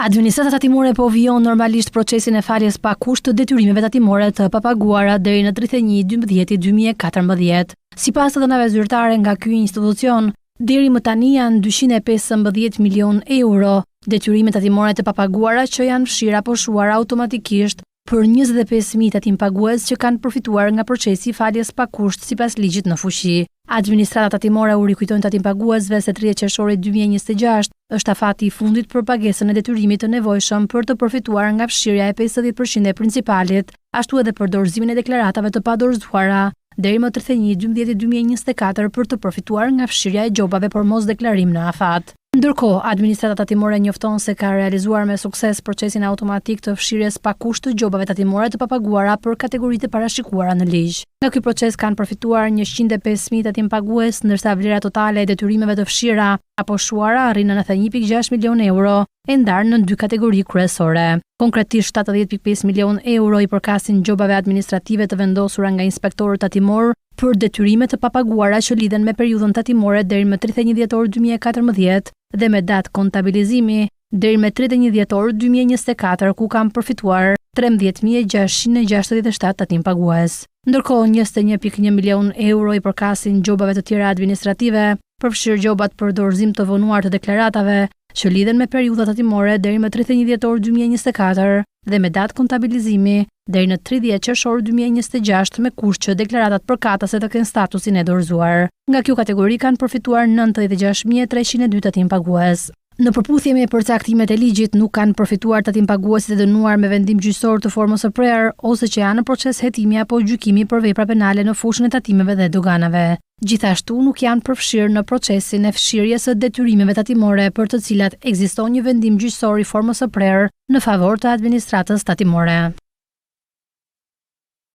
Administrata Tatimore po vijon normalisht procesin e faljes pa kusht të detyrimeve tatimore të papaguara deri në 31 12 2014. Sipas të dhënave zyrtare nga ky institucion, deri më tani janë 215 milionë euro detyrime tatimore të papaguara që janë fshirë apo shuar automatikisht për 25.000 tatimpagues që kanë përfituar nga procesi i faljes pa kusht sipas ligjit në fuqi. Administrata Tatimore u rikujton tatimpaguesve se 30 qershori 2026 është afati i fundit për pagesën e detyrimit të nevojshëm për të përfituar nga fshirja e 50% e principalit, ashtu edhe për dorëzimin e deklaratave të padorëzuara deri më 31 12 2024 për të përfituar nga fshirja e gjobave për mosdeklarim në afat. Ndërkohë, Administrata Tatimore njofton se ka realizuar me sukses procesin automatik të fshirjes pa kusht të gjobave tatimore të papaguara për kategoritë e parashikuara në ligj. Nga ky proces kanë përfituar 105.000 tatimpagues, ndërsa vlera totale e detyrimeve të fshira apo shuara arrin në 91.6 milionë euro, e ndarë në dy kategori kryesore. Konkretisht 70.5 milionë euro i përkasin gjobave administrative të vendosura nga inspektorët tatimor për detyrime të papaguara që lidhen me periudhën tatimore deri më 31 dhjetor 2014 dhe me datë kontabilizimi deri më 31 dhjetor 2024 ku kanë përfituar 13.667 tatimpagues. Ndërkohë, 21.1 milion euro i përkasin gjobave të tjera administrative, përfshirë gjobat për dorëzim të vonuar të deklaratave që lidhen me periudhat tatimore deri më 31 dhjetor 2024 dhe me datë kontabilizimi deri në 30 qershor 2026 me kusht që deklaratat përkatëse të kenë statusin e dorëzuar. Nga kjo kategori kanë përfituar 96.302 tatimpagues. Në përputhje me përcaktimet e ligjit, nuk kanë përfituar tatimpaguesit e dënuar me vendim gjyqësor të formës së prerë ose që janë në proces hetimi apo gjykimi për vepra penale në fushën e tatimeve dhe doganave. Gjithashtu nuk janë përfshirë në procesin e fshirjes së detyrimeve tatimore për të cilat ekziston një vendim gjyqësor i formës së prerë në favor të administratës tatimore.